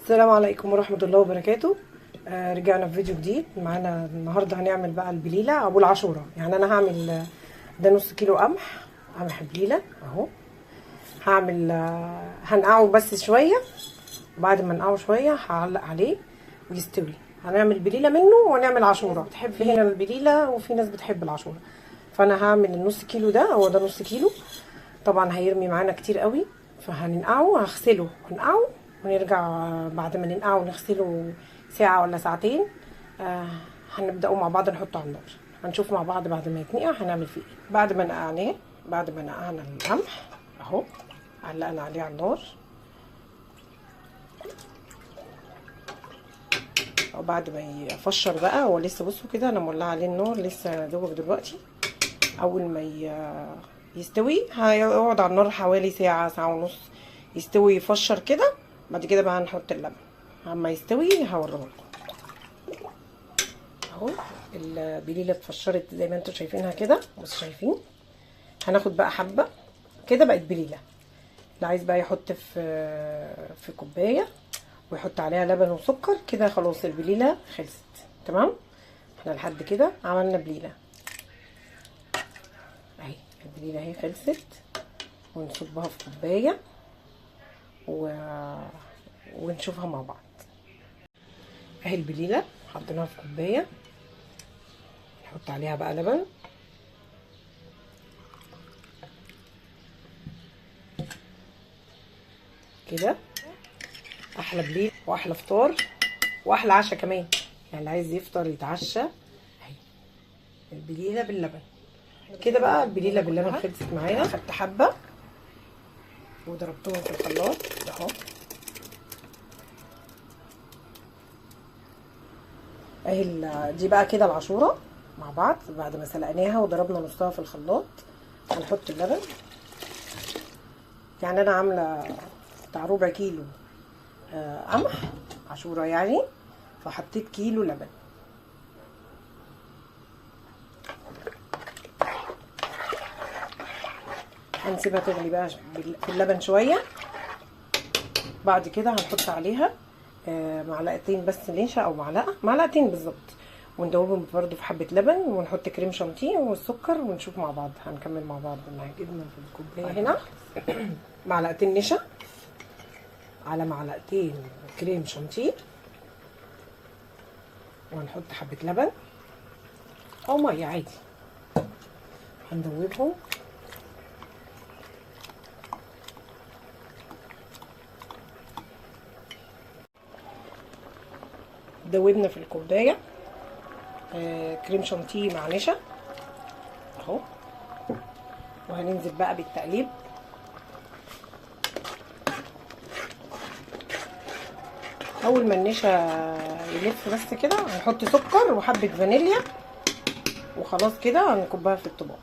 السلام عليكم ورحمة الله وبركاته. رجعنا في فيديو جديد. معانا النهارده هنعمل بقى البليلة ابو العاشورة. يعني انا هعمل ده نص كيلو قمح بليلة اهو. هعمل هنقعه بس شوية، وبعد ما نقعه شوية هعلق عليه ويستوي. هنعمل بليلة منه ونعمل عاشورة. بتحب هنا البليلة وفي ناس بتحب العاشورة، فانا هعمل النص كيلو ده، هو ده نص كيلو طبعا هيرمي معانا كتير قوي، فهننقعه، هغسله ونقعه ونرجع بعد ما ننقعه ونغسله ساعة ولا ساعتين. هنبدأه مع بعض نحطه على النار، هنشوف مع بعض بعد ما يتنقع هنعمل فيه ايه. بعد ما نقعناه، بعد ما نقعنا القمح اهو، علقنا عليه على النار، وبعد ما يفشر بقى، هو لسه بصوا كده انا مولعه عليه النار لسه دوبك دلوقتي. اول ما يستوي هيقعد على النار حوالي ساعة، ساعة ونص يستوي يفشر كده. بعد كده بقى هنحط اللبن، اما يستوي هوريه لكم. اهو البليله اتفشرت زي ما انتم شايفينها كده، بصوا شايفين. هناخد بقى حبه كده، بقت بليلة. اللي عايز بقى يحط في كوباية ويحط عليها لبن وسكر كده، خلاص البليله خلصت. تمام، احنا لحد كده عملنا بليلة اهي، البليله اهي خلصت، ونصبها في كوباية ونشوفها مع بعض. اهي البليله حطيناها في كوباية، نحط عليها بقى لبن، كده احلى بليلة واحلى فطار واحلى عشاء كمان. يعني اللي عايز يفطر يتعشى اهي البليله باللبن كده. بقى البليله باللبن خلصت معانا. خدت حبه وضربتهم في الخلاط اهو. اهي دي بقى كده العاشوره مع بعض بعد ما سلقناها وضربنا نصها في الخلاط. هنحط اللبن، يعني انا عامله بتاع ربع كيلو قمح عاشوره يعني، فحطيت كيلو لبن. هنسيبها تغلي بقى في اللبن شوية. بعد كده هنحط عليها معلقتين بس نشا، او معلقه، معلقتين بالظبط، وندوبهم برده في حبه لبن، ونحط كريم شانتيه والسكر، ونشوف مع بعض. هنكمل مع بعض. جبنا في الكوباية هنا معلقتين نشا على معلقتين كريم شانتيه، وهنحط حبه لبن او مية عادي، هندوبهم. دوبنا في الكوباية كريم شانتيه مع نشا اهو، وهننزل بقى بالتقليب. اول ما النشا يلف بس كده هنحط سكر وحبه فانيليا، وخلاص كده هنكبها في الطبق.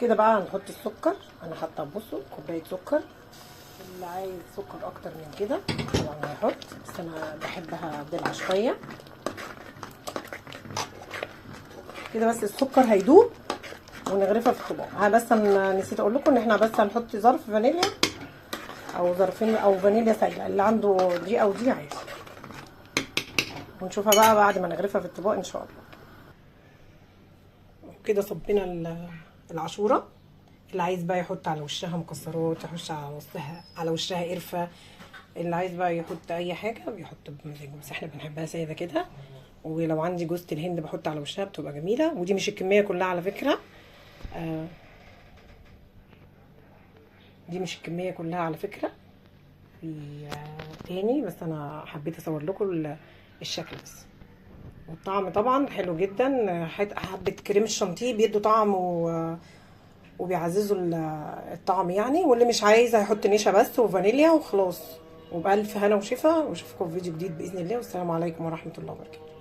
كده بقى هنحط السكر. انا حاطه بصوا كوباية سكر، اللي عايز سكر اكتر من كده طبعا هيحط، بس انا بحبها دلع شوية كده. بس السكر هيدوب ونغرفها في الطبق. بس انا نسيت اقول لكم ان احنا بس هنحط ظرف فانيليا او ظرفين او فانيليا سايله، اللي عنده دي او دي عادي. ونشوفها بقى بعد ما نغرفها في الطبق ان شاء الله. وكده صبينا العاشوره. اللي عايز بقى يحط على وشها مكسرات، يحط على وشها قرفه، اللي عايز بقى يحط اي حاجة بيحط بمزاجه، بس احنا بنحبها ساده كده. ولو عندي جوزة الهند بحط على وشها بتبقى جميلة. ودي مش الكمية كلها على فكرة، دي مش الكمية كلها على فكرة، في تاني، بس انا حبيت اصور لكم الشكل بس. والطعم طبعا حلو جدا. حبه كريم الشانتيه بيدوا طعم وبيعززوا الطعم يعني. واللي مش عايز هيحط نشا بس وفانيليا وخلاص. وبألف هنا وشفا، واشوفكم في فيديو جديد بإذن الله. والسلام عليكم ورحمة الله وبركاته.